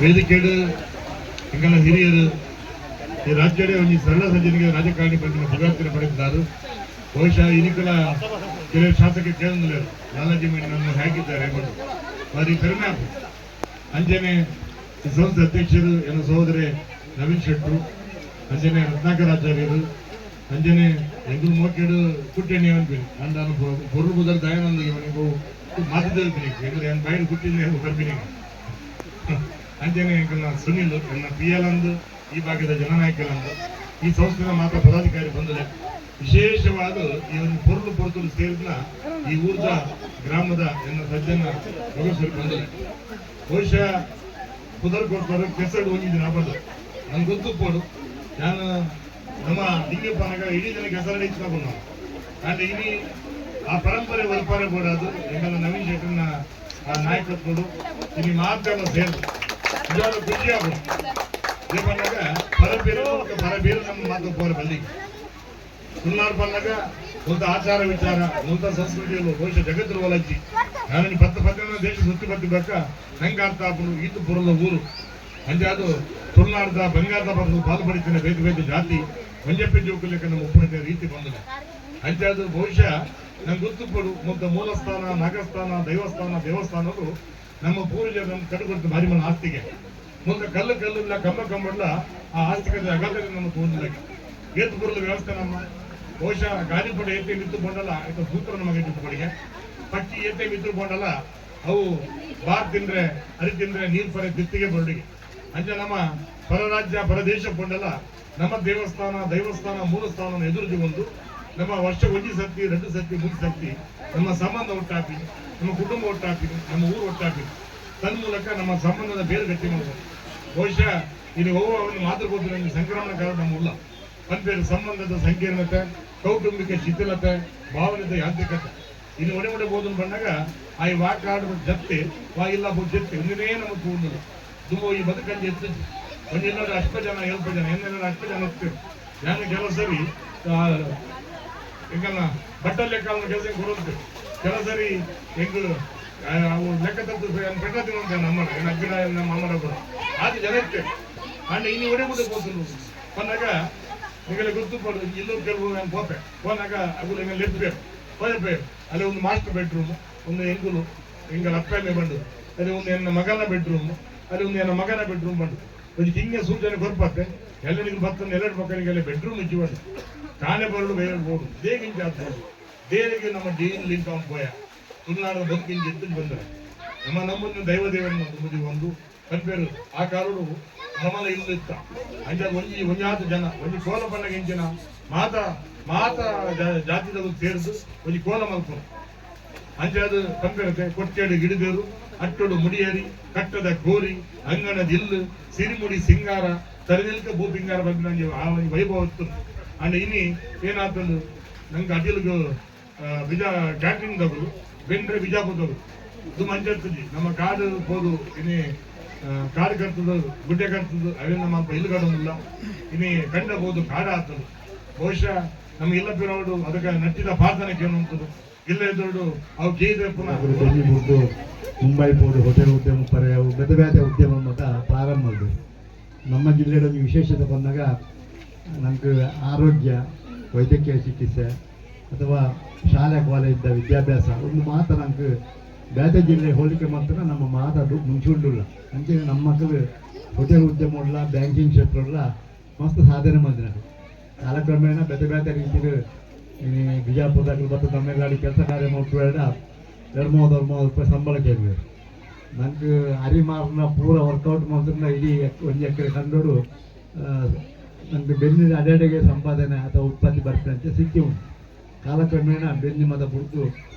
[SPEAKER 7] ವೇದಿಕೆಡ್ ಎಂಕಲ್ನ ಹಿರಿಯರು ಈ ರಾಜ್ಯಡೆ ಒಂಜಿ ಸರಳ ಸಜ್ಜನಿಗೆ ರಾಜಕಾರಣಿ ಪಂಡಿನ ಪುಗಾರ್ತಿನ ಪಡೆದಿದ್ದಾರೆ. ಬಹುಶಃ ಇನಿಕಲ ಕೆಲವು ಶಾಸಕ ಕೇಳಂದಿಲ್ಲ ಲಾಲಾಜಿ ಮೇಣಿ ಹಾಕಿದ್ದಾರೆ ಬಂದು ಬಾರಿ ಪೆರ್ಮೆ ಆಪುಂಡು. ಅಂಚನೆ ಈ ಸಂಸ್ಥೆ ಅಧ್ಯಕ್ಷರು ಎನ್ನ ಸಹೋದರಿ ನವೀನ್ ಶೆಟ್ರು, ಅಂಚನೆ ರತ್ನಾಕರಾಚಾರ್ಯರು, ಅಂಚನೆ ಎಂಕುಲು ಮೋಕೆಡು ಕುಟ್ಟೆಣ್ಣೆ ಅನ್ಪಿನಿ ಅಂಡ ಪೊರ್ಲು ಬುದರ್ ದಯಾನಂದಗೆ ಮನೆಗೂ ಮಾತಿದ್ದೇವೆ ಎಂಕುಲು ಏನ್ ಬಾಯಿಡ್ ಕುಟ್ಟಿದ್ದೆ ಬರ್ಪಿನಿ. ಅಂಚನೆ ಎಂಕಲ್ನ ಸುನಿಲ್ ಎನ್ನ ಪಿ ಎಲ್ ಅಂದು ಈ ಭಾಗದ ಜನನಾಯಕರಂದು ಈ ಸಂಸ್ಥೆಯ ಮಾತ್ರ ಪದಾಧಿಕಾರಿ ಬಂದರೆ ವಿಶೇಷವಾದ ಈ ಒಂದು ಪೊರ್ಲು ಪೊರ್ತುಲು ಸೇರಿದ ಈ ಊರ್ದ ಗ್ರಾಮದ ಎನ್ನ ಸಜ್ಜನ ಭಗವತ್ಸರಿ ಬಂದರೆ ಬಹುಶಃ ಪುದರ್ ಕೊಡ್ತಾರೆ ಕೆಸರು ಹೋಗಿದ್ದೀನಿ ಆಬಾರ್ದು ನನ್ಗೆ ಗೊತ್ತು ಪೋಡು. ನಾನು ನಮ್ಮ ಲಿಂಗಪ್ಪನಾಗ ಇಡೀ ಜನ ಕೆಸರಡಿ ಇಚ್ಕೊಂಡು ನಾವು ಅಂಡ್ ಇನಿ ಆ ಪರಂಪರೆ ಒಲ್ಪಾರೆ ಬೋಡಾದು ಎಂಕಲ್ನ ನವೀನ್ ಶೆಟ್ಟರ್ನ ಆ ನಾಯಕತ್ವಡು ಇನಿ ಮಾತೆಲ್ಲ ಸೇರಿದು ನಿಜವಾದ ಖುಷಿ ಆಗೋದು. ದೇವನಾಗ ಪರಬೇರು ಪರಬೇರು ನಮ್ಮ ಮಾತು ಪೋರ ಬಲ್ಲಿಗೆ ತುಳುನಾಡು ಪನ್ನಾಗ ಒಂದು ಆಚಾರ ವಿಚಾರ ಒಂದು ಸಂಸ್ಕೃತಿಯಲ್ಲೂ ಬಹುಶಃ ಜಗತ್ತಿನ ಒಲಜ್ಜಿ. ನಾನು ಪತ್ತು ಪತ್ತಿನ ದೇಶ ಸುತ್ತಿ ಬತ್ತಿ ಬಕ್ಕ ನಂಗೆ ಅರ್ಥ ಆಪುಂಡು ಈತು ಪುರದ ಊರು ಅಂಚೆ ಅದು ತುಳುನಾಡ್ದ ಬಂಗಾರದ ಬಂದು ಪಾಲು ಪಡಿತೇನೆ ಬೇತೆ ಬೇತೆ ಜಾತಿ ಒಂಜಪ್ಪೆ ಜೋಕುಲೆಕ್ಕ ನಮ್ಮ ಉಪ್ಪುನ ರೀತಿ ಬಂದಿಲ್ಲ. ಅಂಚೆ ಅದು ಬಹುಶಃ ನಂಗೆ ಗೊತ್ತುಪಡು ಮೊತ್ತ ಮೂಲಸ್ಥಾನ ನಾಗಸ್ಥಾನ ದೈವಸ್ಥಾನ ದೇವಸ್ಥಾನಗಳು ನಮ್ಮ ಪೂರ್ವಜರು ನಮ್ಮ ಕಡುಕೊಡ್ತು ಭಾರಿ ಮನ ಆಸ್ತಿಗೆ ಮುಂದೆ ಕಲ್ಲು ಕಲ್ಲು ಕಂಬ ಕಂಬಡ್ಲ ಆ ಆಸ್ತಿಗೆ ಅಗತ್ಯ ನಮ್ಮ ತೋರಿಲ್ಲ. ಏತು ಬರಲು ವ್ಯವಸ್ಥೆ ನಮ್ಮ ಬಹುಶಃ ಗಾಳಿಪಟ ಏತೆ ಮಿತ್ತು ಕೊಂಡಲ್ಲ ಆಯ್ತು ಸೂತ್ರ ನಮಗೆ ಕಿತ್ತುಪಡಿಗೆ ಪಕ್ಕಿ ಏತೆ ಮಿತ್ತು ಕೊಂಡಲ್ಲ ಅವು ಬಾರ್ ತಿಂದ್ರೆ ಅರಿ ತಿಂದ್ರೆ ನೀರು ಪರೆ ದಿತ್ತಿಗೆ ಬರಡಿಗೆ. ಅಂಚೆ ನಮ್ಮ ಪರರಾಜ್ಯ ಪರದೇಶ ಕೊಂಡಲ್ಲ ನಮ್ಮ ದೇವಸ್ಥಾನ ದೈವಸ್ಥಾನ ಮೂಲಸ್ಥಾನ ಎದುರು ಒಂದು ನಮ್ಮ ವರ್ಷ ಒಂಜಿ ಸತ್ತಿ ಎರಡು ಸತ್ತಿ ಮೂರು ಸತ್ತಿ ನಮ್ಮ ಸಂಬಂಧ ಒಟ್ಟಾಪಿ ನಮ್ಮ ಕುಟುಂಬ ಒಟ್ಟಾಪಿ ನಮ್ಮ ಊರು ಒಟ್ಟಾಪಿ ತನ್ಮೂಲಕ ನಮ್ಮ ಸಂಬಂಧದ ಬೇರು ಗಟ್ಟಿ ಮಾಡ್ಬೋದು. ಬಹುಶಃ ಇಲ್ಲಿ ಹೋಗುವವನು ಮಾತೃಗೋತ್ರ ಸಂಕ್ರಮಣ ಕಾಲ ನಮ್ಮ ಉಲ್ಲ ಪನ್ಪೇರು ಸಂಬಂಧದ ಸಂಕೀರ್ಣತೆ ಕೌಟುಂಬಿಕ ಶಿಥಿಲತೆ ಭಾವನದ ಯಾಂತ್ರಿಕತೆ ಇನ್ನು ಒಡೆ ಒಡೆ ಬೋಧನ ಬಂದಾಗ ಆ ಈ ವಾಕಾಡು ಜತ್ತೆ ವಾ ಇಲ್ಲ ಬೋ ಜತ್ತೆ ಒಂದಿನೇ ನಮಗೆ ಕೂಡಲಿಲ್ಲ ತುಂಬ ಈ ಬದುಕಂಜಿ ಎತ್ತು ಒಂದಿಲ್ಲ ಅಷ್ಟ ಜನ ಎಲ್ಪ ಜನ ಎನ್ನೆಲ್ಲ ಅಷ್ಟ ಜನ ಎತ್ತು ನಾನು ಕೆಲವು ಸರಿ ಹೆಂಗಲ್ಲ ಬಟ್ಟಲ್ ಲೆಕ್ಕ ಕೆಲಸ ಕೊಡೋದು ಕೆಲವು ಸರಿ ಹೆಂಗ ಅವು ಲೆಕ್ಕ ತಪ್ಪು ಪೆಟ್ಟ ತಿನ್ನುವಂತ ನಮ್ಮ ಅಜ್ಜಿಡ ನಮ್ಮ ಅಮ್ಮನ ಕೂಡ ಆದ ಜನ ಇರ್ತೇವೆ ಅಂಡ್ ಇನ್ನು ಒಡೆ ಮುಟ್ಟೆ ಹೋಗ್ತೀನಿ ಬಂದಾಗ ನಿಮಗೆ ಗೊತ್ತು ಪಡು ಇಲ್ಲೂ ಕೆಲವು ನಾನು ಪೋಪೆ ಹೋನಾಗ ಅಗುಲು ಹೆಂಗೆ ಲೆಪ್ಪೆ ಪೋಯಪೆ ಅಲ್ಲಿ ಒಂದು ಮಾಸ್ಟರ್ ಬೆಡ್ರೂಮ್ ಒಂದು ಹೆಂಗುಲು ಎಂಗಲ ಅಪ್ಪೆಲ್ಲ ಬಂದು ಅಲ್ಲಿ ಒಂದು ಎನ್ನ ಮಗನ ಬೆಡ್ರೂಮ್ ಅಲ್ಲಿ ಒಂದು ಎನ್ನ ಮಗನ ಬೆಡ್ರೂಮ್ ಬಂದು ಒಂದು ಹಿಂಗೆ ಸೂಚನೆ ಕೊರ್ಪತ್ತೆ ಎಲ್ಲರಿಗೂ ಬರ್ತದೆ ಎಲ್ಲರ ಮಕ್ಕಳಿಗೆಲ್ಲ ಬೆಡ್ರೂಮ್ ಇಜ್ಜಿ ಬಂದು ಕಾಣೆ ಬರಲು ಬೇರೆ ಬೋಡು ದೇಗಿಂಚ ದೇರಿಗೆ ನಮ್ಮ ಡೀನ್ ಲಿಂಕ್ ಪೋಯ ತುಳುನಾಡ ಬದುಕಿಂಚ ಎತ್ತು ಬಂದರೆ ನಮ್ಮ ನಮ್ಮನ್ನು ದೈವ ದೇವರನ್ನು ತುಂಬಿ ಒಂದು ಪನ್ಪೇರು ಆ ಕಾಲಡು ಮಲಮಲ ಇಲ್ಲು ಇತ್ತ ಅಂಚ ಒಂಜಿ ಒಂಜಾತ ಜನ ಒಂಜಿ ಕೋಲ ಪಂಡಗ ಇಂಚಿನ ಮಾತ ಮಾತ ಜಾತಿದವು ಸೇರಿದು ಒಂಜಿ ಕೋಲ ಮಲ್ಪುನು ಅಂಚಾದ ಪನ್ಪೇರತೆ ಕೊಟ್ಟೆಡು ಗಿಡದೇರು ಅಟ್ಟೊಡು ಮುಡಿಯರಿ ಕಟ್ಟದ ಕೋರಿ ಅಂಗಣದ ಇಲ್ಲು ಸಿರಿಮುಡಿ ಸಿಂಗಾರ ತರದಿಲ್ಕ ಭೂಪಿಂಗಾರ ಬಂದ ಆ ಒಂಜಿ ವೈಭವ ಇತ್ತು. ಅಂಡ್ ಇನಿ ಏನಾತಂದು ನಂಗೆ ಅಡಿಲ್ಗು ಬಿಜಾ ಕ್ಯಾಟ್ರಿಂಗ್ ದವರು ಬೆಂಡ್ರೆ ಬಿಜಾಪುರದವರು ಇದು ಮಂಜರ್ತುಜಿ ನಮ್ಮ ಕಾಡು ಪೋದು ಇನಿ ಕಾಡು ಕರ್ತದು ಗುಡ್ಡೆ ಕರ್ತದು ಅವೇ ನಮ್ಮ ಅಲ್ಪ ಇಲ್ಲು ಕಡೋದಿಲ್ಲ ಇನಿ ಕಂಡ ಬೋದು ಕಾಡು ಆತದು. ಬಹುಶಃ ನಮ್ಗೆ ಇಲ್ಲ ಪಿರೋಡು ಅದಕ್ಕೆ ನಟ್ಟಿದ ಪಾತನಕ್ಕೆ ಏನು ಅಂತದು ಇಲ್ಲ ಎದುರುಡು ಅವು ಕೇಳಿದ್ರೆ ಪುನಃ
[SPEAKER 8] ಡೆಲ್ಲಿ ಬಿಡ್ದು ಮುಂಬೈ ಪೋದು ಹೋಟೆಲ್ ಉದ್ಯಮ ಪರ್ಯಾವು ಬೇತೆ ಬೇತೆ ಉದ್ಯಮ ಮಟ್ಟ ಪ್ರಾರಂಭ ಮಾಡಿದೆ. ನಮ್ಮ ಜಿಲ್ಲೆಯ ಒಂದು ವಿಶೇಷತೆ ಬಂದಾಗ ನಮ್ಗೆ ಆರೋಗ್ಯ, ವೈದ್ಯಕೀಯ ಚಿಕಿತ್ಸೆ ಅಥವಾ ಶಾಲೆ ಕಾಲೇಜಿದ್ದ ವಿದ್ಯಾಭ್ಯಾಸ ಒಂದು ಮಾತು ನಮ್ಗೆ ಬೇತೆ ಜಿಲ್ಲೆ ಹೋಲಿಕೆ ಮಾತ್ರ ನಮ್ಮ ಮಾತಾಡು ಮುಂಚುಂಡುಲ್ಲ. ಅಂಚೆ ನಮ್ಮ ಮಕ್ಕಳು ಹೋಟೆಲ್ ಉದ್ಯಮ ಉಳ್ಳ ಬ್ಯಾಂಕಿಂಗ್ ಕ್ಷೇತ್ರ ಉಳ್ಳ ಮಸ್ತ್ ಸಾಧನೆ ಮಾಡಿದ. ಕಾಲಕ್ರಮೇಣ ಬೇತೆ ಬೇತೆ ರೀತಿಯಲ್ಲಿ ಈ ಬಿಜಾಪುರದಾಗ ಮತ್ತು ತಮಿಳ್ನಾಡು ಕೆಲಸ ಕಾರ್ಯ ಮಾಡ್ಬೇಡ 230 ರೂಪಾಯಿ ಸಂಬಳ ಕೇಳಿದ್ರು. ನಂಗೆ ಅರಿಮಾರ್ನ ಪೂರ ವರ್ಕೌಟ್ ಮಾಡಿದ್ರೆ ಇಡೀ 1 ಎಕರೆ ಕಂಡೋಡು ನಂಗೆ ಬೆನ್ನಿನ ಅಡೆಡೆಗೆ ಸಂಪಾದನೆ ಅಥವಾ ಉತ್ಪತ್ತಿ ಬರ್ತದೆ ಅಂತ ಸಿಕ್ಕಿ ಉಂಟು. ಕಾಲಕ್ರಮೇಣ ಬೆನ್ನಿ ಮತ ಬಿಡ್ತು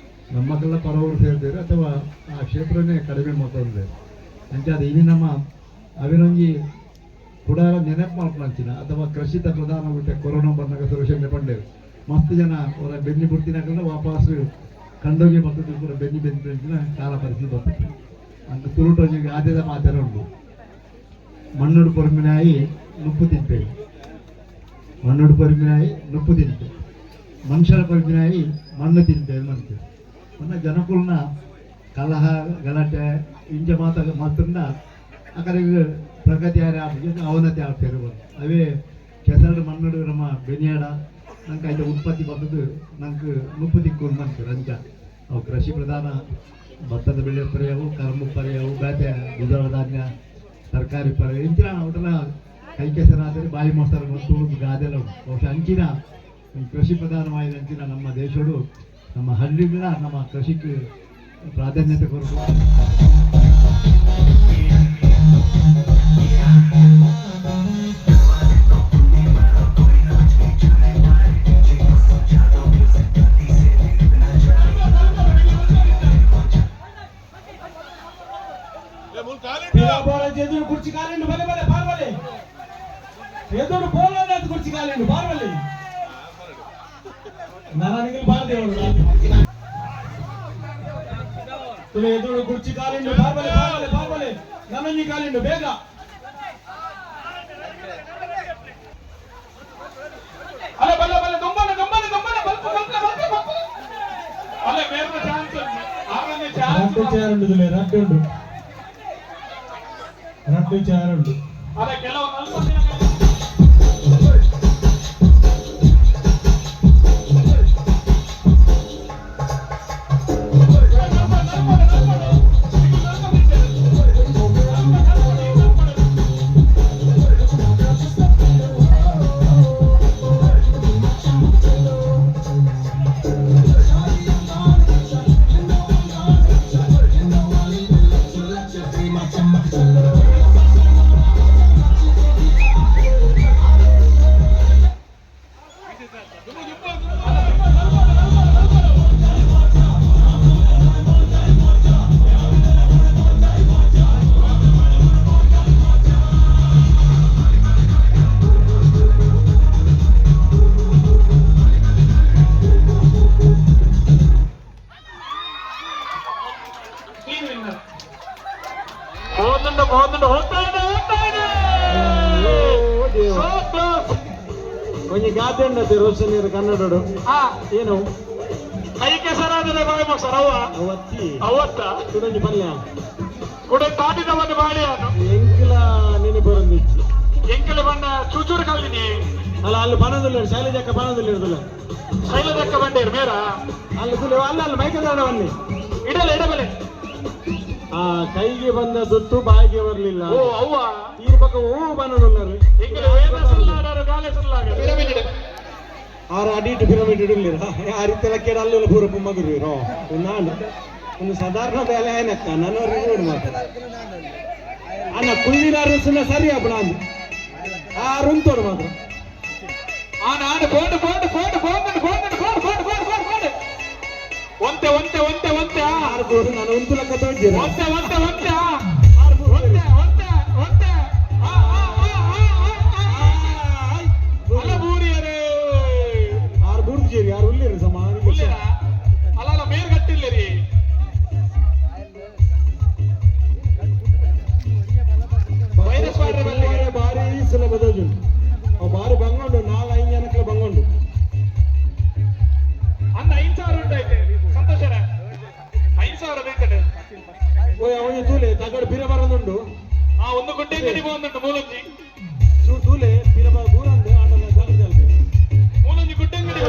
[SPEAKER 8] ನಮ್ಮಕ್ಕೆಲ್ಲ ಪರವರು ಸೇರ್ತಾರೆ ಅಥವಾ ಆ ಕ್ಷೇತ್ರನೇ ಕಡಿಮೆ ಮಾಡ್ತಂದ್ರೆ ಅಂಚೆ ಅದು ಇನಿ ನಮ್ಮ ಅವಿನೊಂಜಿ ಕುಡಾರ ನೆನಪು ಮಾಡ್ಕೊಂಚಿನ ಅಥವಾ ಕೃಷಿತ ಪ್ರಧಾನ ಬಿಟ್ಟೆ ಕೊರೋನಾ ಬಂದಾಗ ಸುರೇಶ್ ಪಂಡೇರು ಮಸ್ತ್ ಜನ ಅವರ ಬೆನ್ನಿ ಬಿಡ್ತಿನಾಕಂದ್ರೆ ವಾಪಸ್ ಕಂಡೋಗಿ ಬರ್ತದೆ ಕೂಡ ಬೆನ್ನಿ ಬೆನ್ನಿ ಬೆನ್ನಿನ ಕಾಲ ಪರಿಸ್ಥಿತಿ ಬರ್ತದೆ ಅಂತ ತುರುಟೊಂಜಿಗೆ ಆದ್ಯದ ಮಾತೆಲ್ಲ ಉಂಟು. ಮಣ್ಣುಡು ಪೊರ್ಮಿನಾಯಿ ನುಪ್ಪು ತಿಂತೇವೆ, ಮಣ್ಣುಡು ಪೊರ್ಮಿನಾಯಿ ನುಪ್ಪು ತಿಂತೇವೆ, ಮನುಷ್ಯರ ಪೊರ್ಮಿನಾಯಿ ಮಣ್ಣು ತಿಂತೇವೆ ಮಂತೇವೆ. ಮೊನ್ನ ಜನಕುಲ್ನ ಕಲಹ ಗಲಾಟೆ ಇಂಚ ಮಾತ ಮಾತ್ರನ್ನ ಆ ಕಡೆಗೆ ಪ್ರಗತಿ ಆರೆ ಅವನತಿ ಆಗ್ತಿರ್ಬೋದು. ಅವೇ ಕೆಸರು ಮಣ್ಣುಡು ನಮ್ಮ ಬೆನಿಯಾಡ ನಂಗೆ ಐತೆ ಉತ್ಪತ್ತಿ ಬರ್ತದೆ ನಂಗೆ ನುಪ್ಪು ದಿಕ್ಕು ಮಂತಾರೆ. ಅಂಚ ಅವು ಕೃಷಿ ಪ್ರಧಾನ ಭತ್ತದ ಬೆಳೆ ಪರ್ಯಾವು, ಕರಂಬು ಪರ್ಯಾವು, ಬೇತೆ ದ್ವಿದಳ ಧಾನ್ಯ ತರಕಾರಿ ಪರ್ಯಾಯ ಇಂಚಿನ ಅವಟನ ಕೈ ಕೆಸರಾದರೆ ಬಾಯಿ ಮೊಸರು ಮತ್ತು ಗಾದೆಲ್ಲ ಉಂಟು. ಬಹುಶಃ ಅಂಚಿನ ಕೃಷಿ ಪ್ರಧಾನವಾದ ಅಂಚಿನ ನಮ್ಮ ದೇಶಡು ನಮ್ಮ ಹಳ್ಳಿಗಳ ನಮ್ಮ ಕೃಷಿಗೆ ಪ್ರಾಧಾನ್ಯತೆ ಕೊರಡು.
[SPEAKER 4] ఎదురు కుర్చీ కాలిండు బలే బలే పార్వలే ఎదురు పోలేదు కుర్చీ కాలిండు పార్వలే నరానికి పారదేవుడు ತುಳು ಎದುರು ಕುರ್ಚಿ ಕಾಲಿಂಡು ಪಾರ್ವಲೆ ಪಾರ್ವಲೆ ಪಾರ್ವಲೆ ನನ್ನಂಜಿ ಕಾಲಿಂಡು ಬೇಗ ಅಲ್ಲ ಬಲ್ಲ ಬಲ್ಲ ದೊಂಬನೆ ದೊಂಬನೆ ದೊಂಬನೆ ಬಲ್ಪ ಬಲ್ಪ ಬಲ್ಪ ಬಲ್ಪ ಅಲ್ಲ ಬೇರೆ ಚಾನ್ಸ್ ಆರನೇ ಚಾನ್ಸ್
[SPEAKER 2] ರಡ್ಡು ಚೇರ್ ಉಂಡು ರಡ್ಡು ಉಂಡು ರಡ್ಡು ಚೇರ್ ಉಂಡು.
[SPEAKER 4] ಅಲ್ಲ ಕೆಲವು
[SPEAKER 2] ಒಂಜಿ ಗಾದೆ ಉಂಡತೆ ರೋಷನ್ ಕನ್ನಡಡು ಏನು
[SPEAKER 4] ಕೈ ಕೆಸರಾದರೆ ಬಾಯಿ ಮೊಸರು ಅವ್ವ
[SPEAKER 2] ಅವತ್ತಿ
[SPEAKER 4] ಅವತ್ತ
[SPEAKER 2] ಕುಡೊಂಜಿ ಪಲ್ಯ
[SPEAKER 4] ಕುಡ ತಾಟಿದವನು ಬಾಳಿಯಾನು
[SPEAKER 2] ಎಂಕಲ ನೆನೆ ಬರೊಂದಿಚ್ಚಿ
[SPEAKER 4] ಎಂಕಲ ಬಣ್ಣ ಚೂಚೂರು ಕಲ್ದಿನಿ
[SPEAKER 2] ಅಲ್ಲ ಅಲ್ಲಿ ಬನದಿಲ್ಲ ಶೈಲಜಕ್ಕ ಬನದಿಲ್ಲ ಇರುದಿಲ್ಲ
[SPEAKER 4] ಶೈಲಜಕ್ಕ ಬಂಡೇರು ಮೇರ
[SPEAKER 2] ಅಲ್ಲಿ ತುಳು ಅಲ್ಲ ಅಲ್ಲಿ ಮೈಕದಾಡವಲ್ಲಿ
[SPEAKER 4] ಇಡಲೆ ಇಡಬಲೆ
[SPEAKER 2] ಆ ಕೈಗೆ ಬಂದ ದುತ್ತು ಬಾಯಿಗೆ ಬರಲಿಲ್ಲ.
[SPEAKER 4] ಓ ಅವ್ವ
[SPEAKER 2] ಈ ಪಕ್ಕ ಹೂ ಬನದುಲ್ಲರು
[SPEAKER 4] ಎಂಕಲ ವೇದ ಸುಲ್ಲಾಡರು ಗಾಲೆ ಸುಲ್ಲಾಗ ಪಿರಮಿಡ್
[SPEAKER 2] ಆರು ಅಡಿಟು ಪಿರಮಿಡ್ ಇಡಲಿರ ಆ ರೀತಿ ಕೇಡ ಅಲ್ಲೆಲ್ಲ ಪೂರ ಮಗುರು ನಾನು ಒಂದು ಸಾಧಾರಣ ಬೇಲೆ ಏನಕ್ಕ ನಾನು ಮಾತ್ರ ಅನ್ನ ಕುಳ್ಳಿನಾರು ಸರಿ ಅಪ್ಪಣ ಆ ರುಂತೋಡು ಮಾತ್ರ.
[SPEAKER 4] ಆನ್ ಬೋಂಡು ಬೋಂಡು ಬೋಂಡು ಬೋಂಡು ಬೋಂಡು ಬೋಂಡು ಬೋಂಡು ಬೋಂಡು ಬೋಂಡು ಬೋಂಡು ಒಂತೆ ಒಂತೆ ಒಂತೆ ಒಂತೆ.
[SPEAKER 2] ಆರು ಬೋರು ನಾನು ಒಂದು ಲಕ್ಕ ತೋಜಿರ.
[SPEAKER 4] ಒಂತೆ ಒಂತೆ ಒಂತೆ ಒಂತೆ ಒಂತೆ ಒಂತೆ. ಅಲ್ಲ ಬೂರಿಯರೇ.
[SPEAKER 2] ಆರು ಬೂರ್ದು ಜೇರಿ ಆರು ಉಳ್ಳೇರಿ ಸಮಾನ.
[SPEAKER 4] ಉಳ್ಳೇರಾ? ಅಲ್ಲ ಅಲ್ಲ ಮೇರ್ ಗಟ್ಟಿಲ್ಲ ರೀ. ವೈರಸ್ ಮಾಡ್ರೆ.
[SPEAKER 2] ಬಾರಿ ಸುಲಭದ ಅವು ಬಾರಿ ಬಂಗೊಂಡು ನಾಲ್ ಐದು ಜನಕ್ಕೆ ಬಂಗೊಂಡು.
[SPEAKER 4] ಅಂದ 5000 ಉಂಟು ಐತೆ ಸಂತೋಷರ 5000 ಬೇಕಡೆ.
[SPEAKER 2] ಓಯ್ ಅವನು ತೂಲೆ ತಗಡು ಬಿರ ಬರಂದುಂಡು.
[SPEAKER 4] ಆ ಒಂದು ಗುಡ್ಡೆ ಕಡಿ ಬಂದುಂಟು ಮೂಲಂಜಿ.
[SPEAKER 2] ತೂಲೆ ಬಿರ ಬೂರಂದು ಆಟದ ಜಾಗ್ರತೆ ಅಲ್ಪೆ.
[SPEAKER 4] ಮೂಲಂಜಿ ಗುಡ್ಡೆ ಅಂಗಡಿ.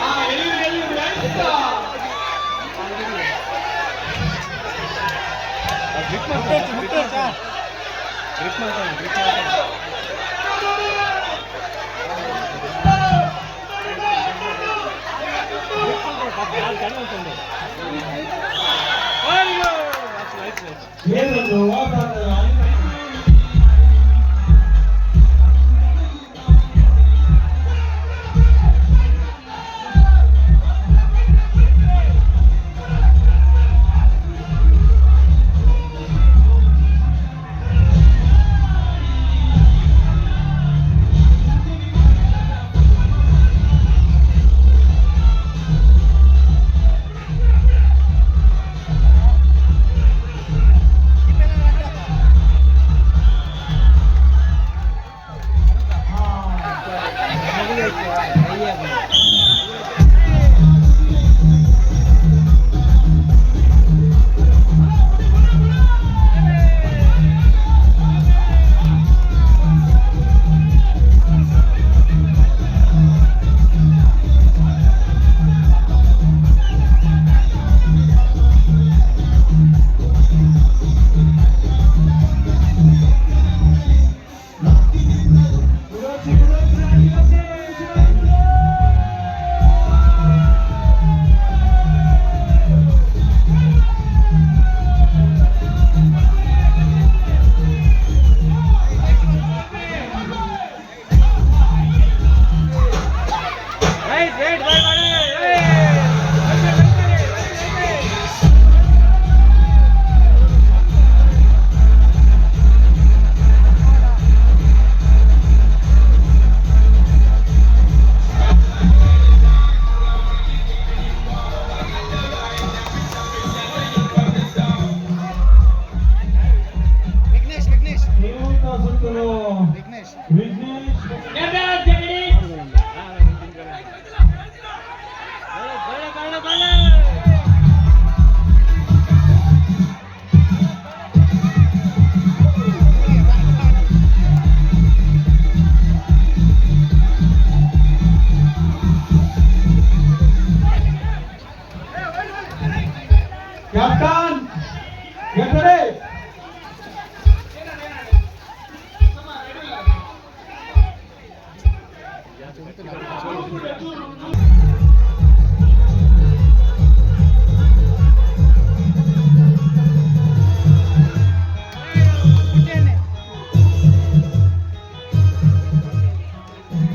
[SPEAKER 4] ಆ ಎಲ್ಲಿ ಎಲ್ಲಿ ಆಯ್ತಾ?
[SPEAKER 2] ಏನೊಂದು ವಾತಾವರಣ. ವಿಘ್ನೇಶ್. Captain get ready.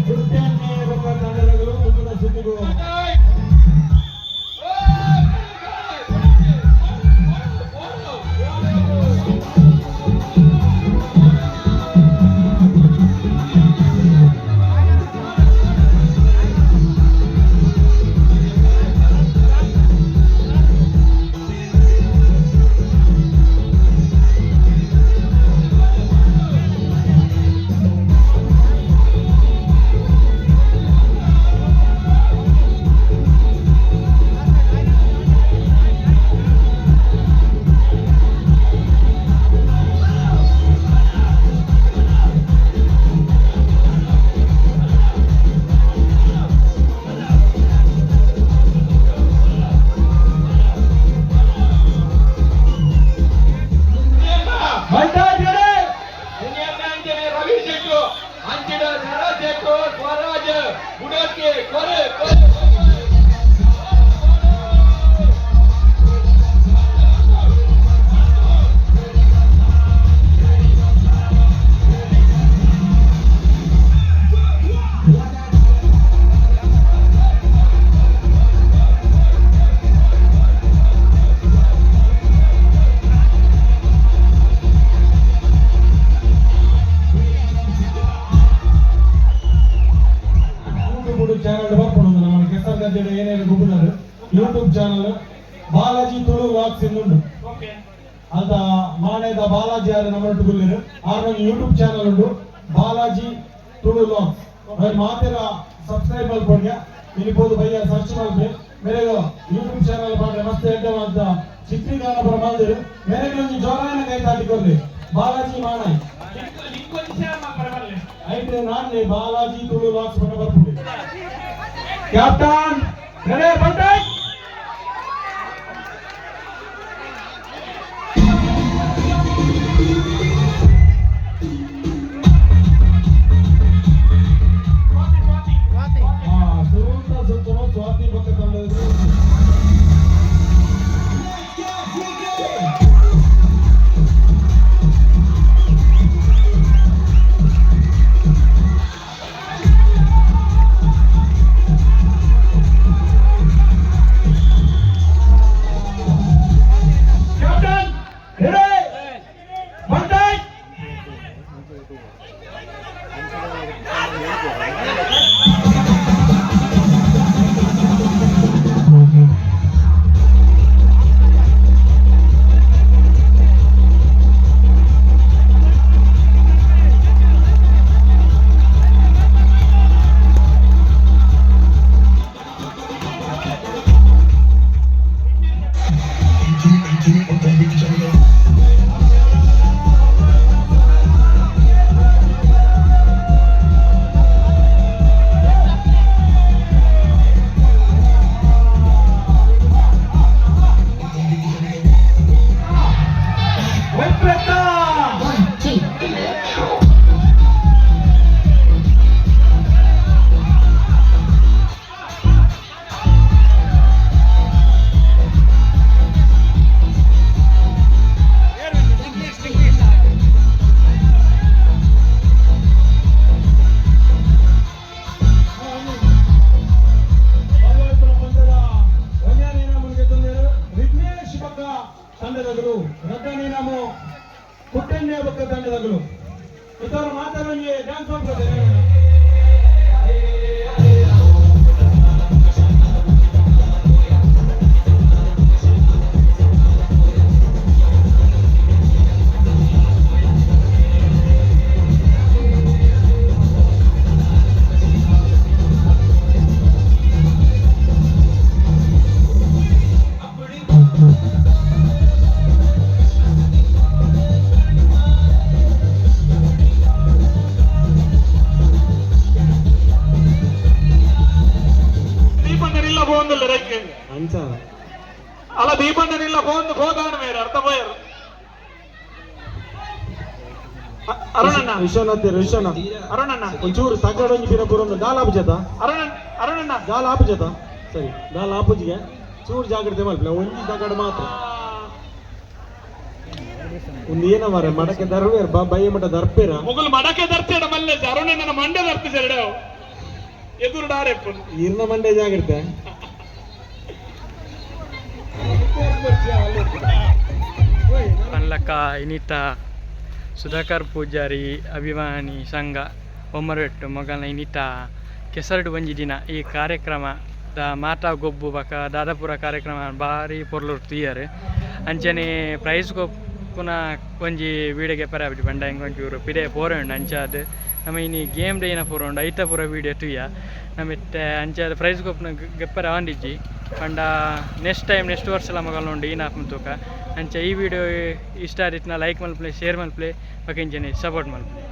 [SPEAKER 2] ಪುಟ್ಟಣ್ಣೆ ಬೊಕ್ಕ ತಂಡದಗಳು ಮುಂದಿನ ಸುತ್ತಿಗೂ. ಗದ್ದೆಡ್ ಏನೇನು ಗುಬ್ಬುನಾರು YouTube channel Balaji Tulu vlogs ಇಂದುಂಡು.
[SPEAKER 4] ಓಕೆ.
[SPEAKER 2] ಅಂತ ಮಾಣೆದ ಬಾಲಾಜಿ ಆರ್ ನಮ್ಮೊಟ್ಟು ಗುಲ್ಲೇರು. ಆರ್ ಒಂಜಿ ಯೂಟ್ಯೂಬ್ ಚಾನಲ್ ಉಂಡು, ಬಾಲಾಜಿ ತುಳು ವ್ಲಾಗ್ಸ್. ಅವ್ರು ಮಾತೆರ ಸಬ್ಸ್ಕ್ರೈಬ್ ಮಲ್ಪೊಡ್ಗೆ. ಇಲ್ಲಿ ಪೋದು ಬಯ್ಯ ಸರ್ಚ್ ಮಲ್ಪೆ. ಮೇರೆಗ್ ಯೂಟ್ಯೂಬ್ ಚಾನಲ್ ಪಾಡ್ರೆ ಮಸ್ತ್ ಎಡ್ಡೆ ಅಂತ ಚಿತ್ರೀಕರಣ ಪೂರ ಮಲ್ದೆರ್. ಮೇರೆಗ್ ಒಂಜಿ ಜೋರಾಯಿನ ಕೈ ತಾಟಿ ಬಾಲಾಜಿ ಮಾಣಾಯ್.
[SPEAKER 4] ಲಿಂಕ್ ಲಿಂಕ್ ಒಂಜಿ ಶೇರ್ ಮಲ್ಪರೆ ಬಲ್ಲೆ.
[SPEAKER 2] ಐಟ್ ನಾನ್ಲೆ ಬಾಲಾಜಿ ತುಳು ವ್ಲಾಗ್ಸ್ ಪಂಡ ಬರ್ಪುಂಡು. ಕ್ಯಾಪ್ಟನ್ ರೆಡಿ ಬಂಟೈ.
[SPEAKER 4] ಸ್ವಾತಿ, ಸ್ವಾತಿ.
[SPEAKER 2] ಆ ಸುರುತ ಸುತ್ತನು ಸ್ವಾತಿ ಪಕ್ಕ ತಂಡದ.
[SPEAKER 4] Captain ready ಬಂಟೈ.
[SPEAKER 2] ಬಲ್ಲಾಳಪುರ ಪಂದ್ಯದ ಒಂಜನೇ ಇನಾಮು ಗೆದ್ದುಂದೇರು ವಿಘ್ನೇಶ್ ಬಕ್ಕ ತಂಡದಗಲು, ರಡ್ಡನೇ ಇನಾಮು ಕುಟ್ಟಣ್ಯ ಬಕ್ಕ ತಂಡದಗಲು. ಇತರ ಮಾತಾಡೋಂಗೆ ಡ್ಯಾನ್ಸ್ ಮಾಡ್ತಾರೆ.
[SPEAKER 4] ದೀಪಣ್ಣನಿಲ್ಲ ಪೋಂದಿಲ್ಲ ರೈಕ್.
[SPEAKER 2] ಅಂಚ.
[SPEAKER 4] ಅಲ್ಲ, ದೀಪಣ್ಣನಿಲ್ಲ ಪೋಂದು ಹೋದಾನ ಮೇರೆ ಅರ್ಥ ಪೋಯರು ಅರುಣಣ್ಣ.
[SPEAKER 2] ವಿಶ್ವನಾಥ್, ವಿಶ್ವನಾಥ್.
[SPEAKER 4] ಅರುಣಣ್ಣ.
[SPEAKER 2] ಒಂಚೂರು ತಗಡೊಂಜಿ ಪಿರ ಪೂರೊಂದು ದಾಲ ಆಪುಜತ.
[SPEAKER 4] ಅರುಣ, ಅರುಣಣ್ಣ.
[SPEAKER 2] ದಾಲ ಆಪುಜತ, ಸರಿ, ದಾಲ ಆಪುಜಿಗೆ ಚೂರು ಜಾಗ್ರತೆ ಮಲ್ಪಲೆ. ಒಂಜಿ ತಗಡು ಮಾತ್ರ. ಒಂದು ಏನ ಮಾರೆ, ಮಡಕೆ ದರ್ವೇರ್ ಬಯ್ಯ ಮಟ ದರ್ಪೇರ.
[SPEAKER 4] ಮುಗುಲು ಮಡಕೆ ದರ್ತಿಡ ಮಲ್ಲೆ ಅರುಣಣ್ಣನ ಮಂಡೆ ದರ್ತಿ ಸೆರಡ ಎದುರು ಡಾರೆಪ್ಪು.
[SPEAKER 2] ಇರ್ನ ಮಂಡೆ ಜಾಗ್ರತೆ.
[SPEAKER 1] ಪನ್ಲಕ್ಕ ಇನಿತ ಸುಧಾಕರ್ ಪೂಜಾರಿ ಅಭಿಮಾನಿ ಸಂಘ ಬೊಮ್ಮರಬೆಟ್ಟು ಮೊಗಲ್ನ ಇನಿತ ಕೆಸರಡು ಒಂಜಿ ದಿನ ಈ ಕಾರ್ಯಕ್ರಮ ದ ಮಾತಾ ಗೊಬ್ಬು ಬಕ ದಾದಾಪುರ ಕಾರ್ಯಕ್ರಮ ಬಾರಿ ಪೊರ್ಲು ತೂಯರ್. ಅಂಚನೆ ಪ್ರೈಸ್ ಕೊಪ್ಪುನ ಒಂಜಿ ವೀಡಿಯೋ ಗೆಪ್ಪರೆ ಆಪುಜಿ ಪಂಡ ಎಂಕ್ ಒಂಚೂರು ಪಿದಯಿ ಪೋರೆ ಉಂಡು. ಅಂಚಾದ್ ನಮ ಇನಿ ಗೇಮ್ ಡೇನ ಪೂರ ಉಂಡು, ಐತ ಪೂರ ವೀಡಿಯೋ ತೂಯ. ನಮ್ಮ ಇತ್ತೆ ಅಂಚಾದ್ ಪ್ರೈಸ್ ಕೊಪ್ಪುನ ಗೆಪ್ಪರೆ ಆವಂದಿಜ್ಜಿ ಪಂಡ ನೆಕ್ಸ್ಟ್ ಟೈಮ್ ನೆಕ್ಸ್ಟ್ ವರ್ಷಲ ಮೊಗಲ್ನ ಉಂಡು ಈ ನಾಪುನ ತೂಕ. ಅಂಚ ಈ ವಿಡಿಯೋ ಇಷ್ಟ ಆದಿತ್ತಿನ ಲೈಕ್ ಮಲ್ಪುಲೆ, ಶೇರ್ ಮಲ್ಪುಲೆ, ಬೊಕ ಇಂಚನೆ ಸಪೋರ್ಟ್ ಮಲ್ಪುಲೆ.